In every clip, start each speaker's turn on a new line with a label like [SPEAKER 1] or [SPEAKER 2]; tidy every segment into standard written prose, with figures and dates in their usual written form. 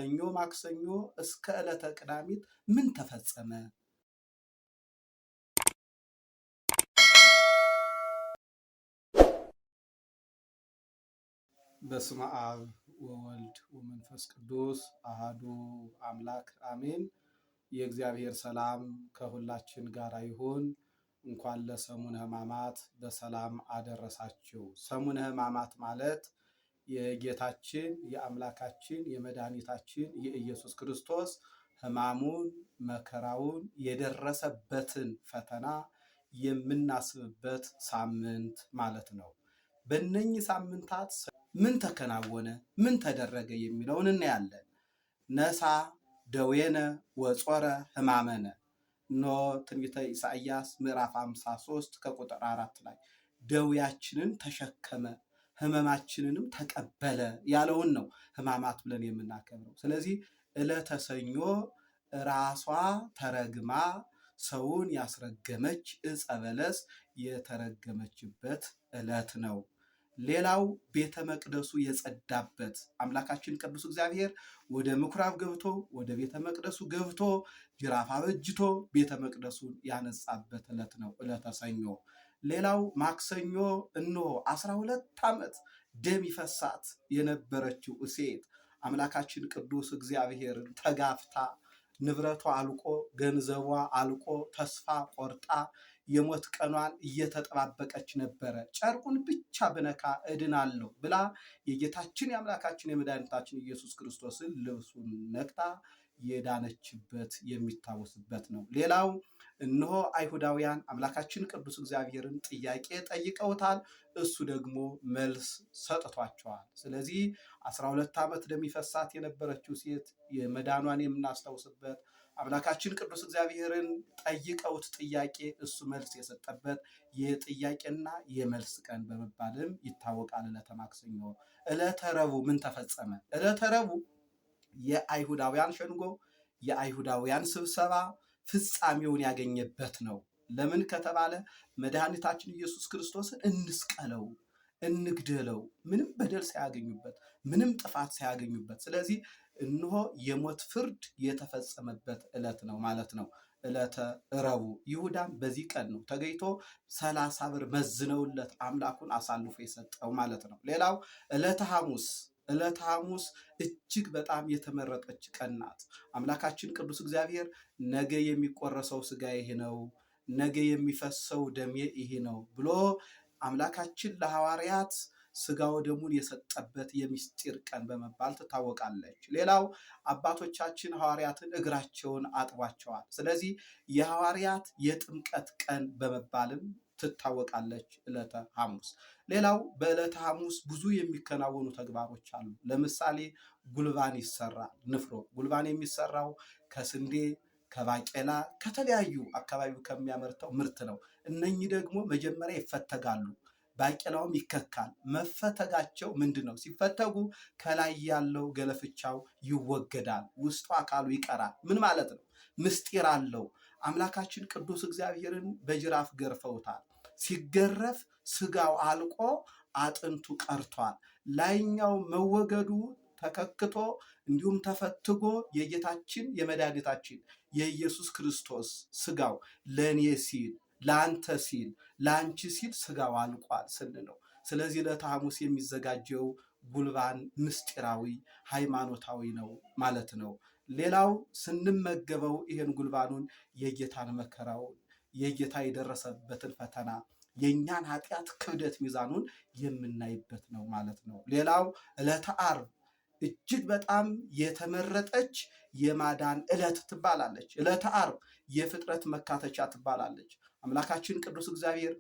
[SPEAKER 1] ሰኞ፣ ማክሰኞ እስከ ዕለተ ቅዳሚት ምን ተፈጸመ? በስመ አብ ወወልድ ወመንፈስ ቅዱስ አሃዱ አምላክ አሜን። የእግዚአብሔር ሰላም ከሁላችን ጋር ይሁን። እንኳን ለሰሙነ ሕማማት በሰላም አደረሳችሁ። ሰሙነ ሕማማት ማለት የጌታችን የአምላካችን የመድኃኒታችን የኢየሱስ ክርስቶስ ሕማሙን መከራውን የደረሰበትን ፈተና የምናስብበት ሳምንት ማለት ነው። በእነኚህ ሳምንታት ምን ተከናወነ፣ ምን ተደረገ የሚለውን እናያለን። ነሳ ደዌነ ወጾረ ሕማመነ ኖ ትንቢተ ኢሳይያስ ምዕራፍ 53 ከቁጥር 4 ላይ ደዌያችንን ተሸከመ ሕመማችንንም ተቀበለ ያለውን ነው ሕማማት ብለን የምናከብረው። ስለዚህ ዕለተ ሰኞ ራሷ ተረግማ ሰውን ያስረገመች ዕፀ በለስ የተረገመችበት ዕለት ነው። ሌላው ቤተ መቅደሱ የጸዳበት አምላካችን ቅዱስ እግዚአብሔር ወደ ምኩራብ ገብቶ ወደ ቤተ መቅደሱ ገብቶ ጅራፍ አበጅቶ ቤተ መቅደሱን ያነጻበት ዕለት ነው፣ ዕለተ ሰኞ። ሌላው ማክሰኞ እነሆ 12 ዓመት ደም ይፈሳት የነበረችው ሴት አምላካችን ቅዱስ እግዚአብሔርን ተጋፍታ ንብረቷ አልቆ ገንዘቧ አልቆ ተስፋ ቆርጣ የሞት ቀኗን እየተጠባበቀች ነበረ። ጨርቁን ብቻ ብነካ እድናለሁ ብላ የጌታችን የአምላካችን የመድኃኒታችን ኢየሱስ ክርስቶስን ልብሱን ነክታ የዳነችበት የሚታወስበት ነው። ሌላው እነሆ አይሁዳውያን አምላካችን ቅዱስ እግዚአብሔርን ጥያቄ ጠይቀውታል። እሱ ደግሞ መልስ ሰጥቷቸዋል። ስለዚህ 12 ዓመት ደም ይፈሳት የነበረችው ሴት የመዳኗን የምናስታውስበት አምላካችን ቅዱስ እግዚአብሔርን ጠይቀውት ጥያቄ እሱ መልስ የሰጠበት የጥያቄና የመልስ ቀን በመባልም ይታወቃል። ዕለተ ማክሰኞ። ዕለተ ረቡዕ ምን ተፈጸመ? ዕለተ ረቡዕ የአይሁዳውያን ሸንጎ የአይሁዳውያን ስብሰባ ፍጻሜውን ያገኘበት ነው። ለምን ከተባለ መድኃኒታችን ኢየሱስ ክርስቶስን እንስቀለው፣ እንግደለው፣ ምንም በደል ሳያገኙበት፣ ምንም ጥፋት ሳያገኙበት። ስለዚህ እነሆ የሞት ፍርድ የተፈጸመበት ዕለት ነው ማለት ነው። ዕለተ ረቡዕ። ይሁዳም በዚህ ቀን ነው ተገኝቶ 30 ብር መዝነውለት አምላኩን አሳልፎ የሰጠው ማለት ነው። ሌላው ዕለተ ሐሙስ። ዕለተ ሐሙስ እጅግ በጣም የተመረጠች ቀን ናት። አምላካችን ቅዱስ እግዚአብሔር ነገ የሚቆረሰው ስጋ ይሄ ነው፣ ነገ የሚፈሰው ደሜ ይሄ ነው ብሎ አምላካችን ለሐዋርያት ስጋ ወደሙን የሰጠበት የሚስጢር ቀን በመባል ትታወቃለች። ሌላው አባቶቻችን ሐዋርያትን እግራቸውን አጥቧቸዋል። ስለዚህ የሐዋርያት የጥምቀት ቀን በመባልም ትታወቃለች ዕለተ ሐሙስ። ሌላው በዕለተ ሐሙስ ብዙ የሚከናወኑ ተግባሮች አሉ። ለምሳሌ ጉልባን ይሰራል። ንፍሮ ጉልባን የሚሰራው ከስንዴ፣ ከባቄላ፣ ከተለያዩ አካባቢው ከሚያመርተው ምርት ነው። እነኚህ ደግሞ መጀመሪያ ይፈተጋሉ። ባቄላውም ይከካል። መፈተጋቸው ምንድን ነው? ሲፈተጉ ከላይ ያለው ገለፍቻው ይወገዳል፣ ውስጡ አካሉ ይቀራል። ምን ማለት ነው? ምስጢር አለው። አምላካችን ቅዱስ እግዚአብሔርን በጅራፍ ገርፈውታል። ሲገረፍ ስጋው አልቆ አጥንቱ ቀርቷል። ላይኛው መወገዱ ተከክቶ እንዲሁም ተፈትጎ የጌታችን የመድኃኒታችን የኢየሱስ ክርስቶስ ስጋው ለእኔ ሲል፣ ለአንተ ሲል፣ ለአንቺ ሲል ስጋው አልቋል ስንለው፣ ስለዚህ ዕለተ ሐሙስ የሚዘጋጀው ጉልባን ምስጢራዊ ሃይማኖታዊ ነው ማለት ነው። ሌላው ስንመገበው ይሄን ጉልባኑን የጌታን መከራውን፣ የጌታ የደረሰበትን ፈተና፣ የእኛን ኃጢአት ክብደት ሚዛኑን የምናይበት ነው ማለት ነው። ሌላው ዕለተ ዓርብ እጅግ በጣም የተመረጠች የማዳን ዕለት ትባላለች። ዕለተ ዓርብ የፍጥረት መካተቻ ትባላለች። አምላካችን ቅዱስ እግዚአብሔር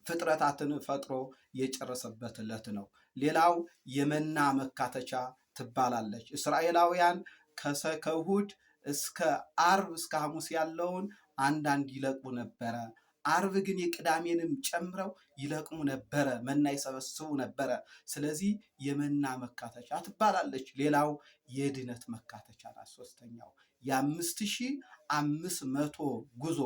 [SPEAKER 1] ፍጥረታትን ፈጥሮ የጨረሰበት ዕለት ነው። ሌላው የመና መካተቻ ትባላለች። እስራኤላውያን ከእሑድ እስከ ዓርብ እስከ ሐሙስ ያለውን አንዳንድ ይለቅሙ ነበረ። ዓርብ ግን የቅዳሜንም ጨምረው ይለቅሙ ነበረ፣ መና ይሰበስቡ ነበረ። ስለዚህ የመና መካተቻ ትባላለች። ሌላው የድነት መካተቻ ናት። ሶስተኛው የ5500 ጉዞ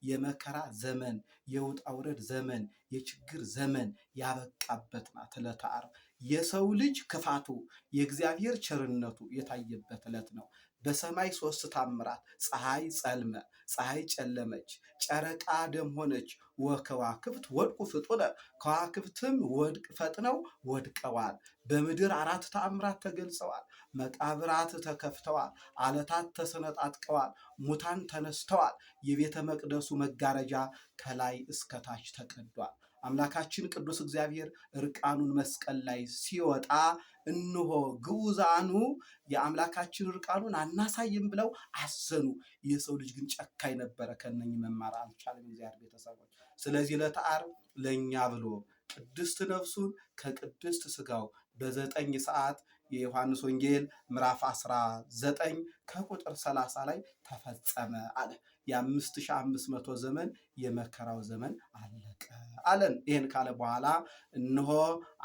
[SPEAKER 1] የመከራ ዘመን፣ የውጣ ውረድ ዘመን፣ የችግር ዘመን ያበቃበት ናት ዕለተ ዓርብ። የሰው ልጅ ክፋቱ የእግዚአብሔር ቸርነቱ የታየበት ዕለት ነው። በሰማይ ሶስት ታምራት፣ ፀሐይ ጸልመ፣ ፀሐይ ጨለመች፣ ጨረቃ ደም ሆነች፣ ወከዋክብት ወድቁ ፍጡነ፣ ከዋክብትም ወድቅ ፈጥነው ወድቀዋል። በምድር አራት ተአምራት ተገልጸዋል። መቃብራት ተከፍተዋል፣ አለታት ተሰነጣጥቀዋል፣ ሙታን ተነስተዋል። የቤተ መቅደሱ መጋረጃ ከላይ እስከታች ተቀዷል። አምላካችን ቅዱስ እግዚአብሔር እርቃኑን መስቀል ላይ ሲወጣ እንሆ ግዑዛኑ የአምላካችን እርቃኑን አናሳይም ብለው አዘኑ። የሰው ልጅ ግን ጨካኝ ነበረ፣ ከነኝ መማር አልቻለም። እግዚአብሔር ቤተሰቦች፣ ስለዚህ ዕለተ ዓርብ ለእኛ ብሎ ቅድስት ነፍሱን ከቅድስት ስጋው በ9 ሰዓት የዮሐንስ ወንጌል ምዕራፍ 19 ከቁጥር 30 ላይ ተፈጸመ አለ። የ5500 ዘመን የመከራው ዘመን አለቀ አለን። ይህን ካለ በኋላ እነሆ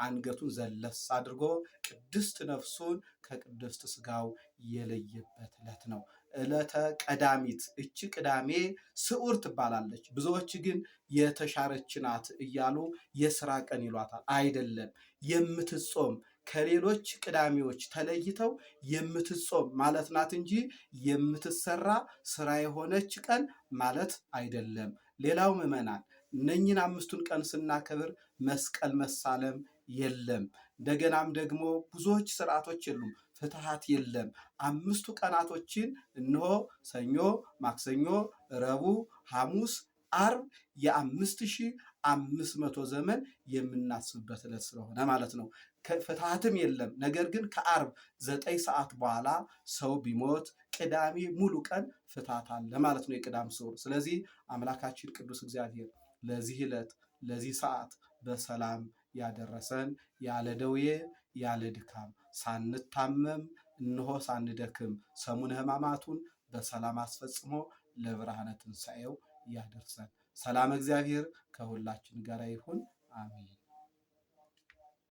[SPEAKER 1] አንገቱን ዘለስ አድርጎ ቅድስት ነፍሱን ከቅድስት ስጋው የለየበት ዕለት ነው። ዕለተ ቀዳሚት። እቺ ቅዳሜ ስዑር ትባላለች። ብዙዎች ግን የተሻረች ናት እያሉ የስራ ቀን ይሏታል። አይደለም፣ የምትጾም ከሌሎች ቅዳሜዎች ተለይተው የምትጾም ማለት ናት እንጂ የምትሰራ ስራ የሆነች ቀን ማለት አይደለም። ሌላው ምዕመናን እነኝን አምስቱን ቀን ስናከብር መስቀል መሳለም የለም። እንደገናም ደግሞ ብዙዎች ስርዓቶች የሉም፣ ፍትሃት የለም። አምስቱ ቀናቶችን እነሆ ሰኞ፣ ማክሰኞ፣ ረቡዕ፣ ሐሙስ፣ አርብ የ5500 ዘመን የምናስብበት ዕለት ስለሆነ ማለት ነው። ፍትሃትም የለም። ነገር ግን ከአርብ 9 ሰዓት በኋላ ሰው ቢሞት ቅዳሜ ሙሉ ቀን ፍትሃት አለ ማለት ነው፣ የቅዳም ስዑር። ስለዚህ አምላካችን ቅዱስ እግዚአብሔር ለዚህ ዕለት ለዚህ ሰዓት በሰላም ያደረሰን ያለ ደዌ ያለ ድካም ሳንታመም እነሆ ሳንደክም ሰሙነ ሕማማቱን በሰላም አስፈጽሞ ለብርሃነ ትንሣኤው ያደርሰን። ሰላም እግዚአብሔር ከሁላችን ጋር ይሁን። አሜን።